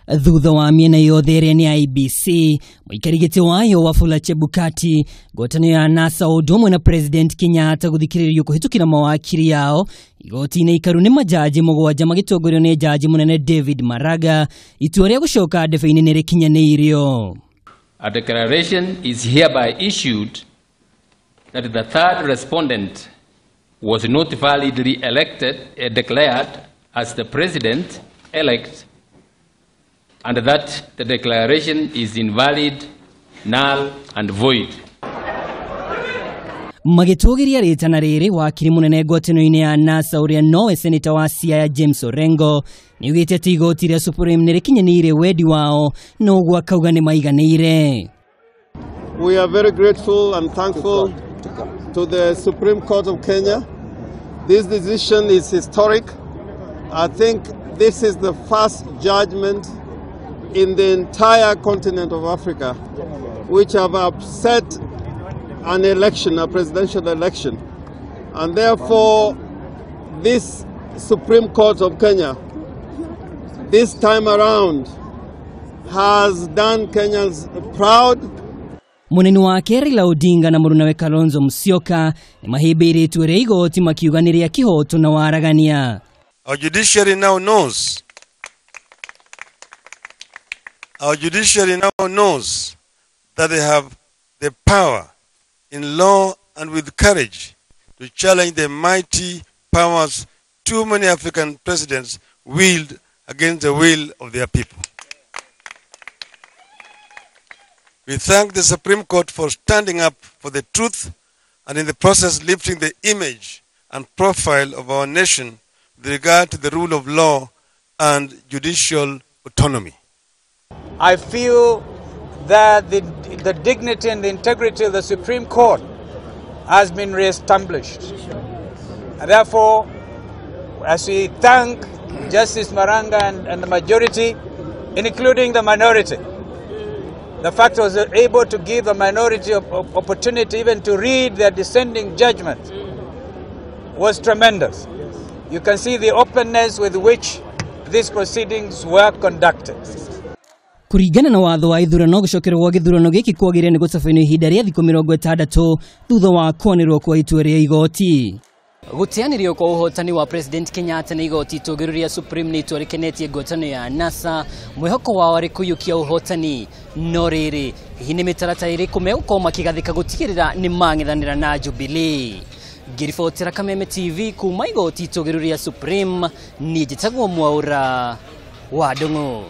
Thutha wa mĩena yothe ĩrĩa nĩ IEBC, mũikari gĩtĩ wayo Wafula Chebukati, ngwatanĩro ya NASA o ũndũ ũmwe na President Kenyatta gũthikĩrĩrio kũhĩtũkĩra mawakiri yao igoti-inĩ ikaru nĩ majaji 7 magĩtongorio nĩ jaji mũnene David Maraga. Itua rĩa gũcoka ndebe-inĩ nĩ rĩkinyanĩirio. A declaration is hereby issued that the third respondent was not validly elected, declared as the president-elect, and that the declaration is invalid, null, and void. Magĩtũgĩria rĩtana rĩrĩ, wakiri mũnene ngwatanĩro-inĩ ya NASA ũrĩa nowe seneta wa Siaya James Orengo nĩaugĩte atĩ igoti rĩa Supreme nĩ rĩkinyanĩire wendi wao na ũguo akauga nĩ maiganĩire. We are very grateful and thankful to the Supreme Court of Kenya. This decision is historic. I think this is the first judgment in the entire continent of Africa which have upset an election, a presidential election. And therefore, this Supreme Court of Kenya, this time around, has done Kenyans proud. Munene wake Raila Odinga na mũrunawe Kalonzo Musyoka nĩ mahĩmbĩirie itua rĩa igoti makiuga nĩ rĩa kĩhooto na waragania. Our judiciary now knows. Our judiciary now knows that they have the power in law and with courage to challenge the mighty powers too many African presidents wield against the will of their people. We thank the Supreme Court for standing up for the truth and in the process lifting the image and profile of our nation with regard to the rule of law and judicial autonomy. I feel that the dignity and the integrity of the Supreme Court has been re-established. And therefore, as we thank Justice Maraga and the majority, including the minority, the fact was able to give the minority opportunity even to read their dissenting judgment was tremendous. You can see the openness with which these proceedings were conducted. Kũringana na watho wa ithurano, gũcokerwo gwa gĩthurano gĩkĩ kwagĩrĩire nĩ gũtabanio ihinda rĩa thikũ 60 thutha wa kwanĩrĩrwo kwa itua rĩa igoti. Gũteanĩrio kwa ũhotani wa President Kenyatta nĩ igoti itũgĩru rĩa Supreme nĩ itua rĩkenetie ngwatanĩro ya NASA, mwĩhoko wao arĩ kũiyũkia ũhotani. No rĩrĩ, hihi nĩ mĩtaratara ĩrĩkũ megũkorwo makĩgathĩka gũtigĩrĩra nĩ mang'ethanĩra na Jubilee? Ngĩribotera Kameme TV kuma igoti itũgĩru rĩa Supreme, niĩ njĩtagwo Mwaũra wa Ndung'u.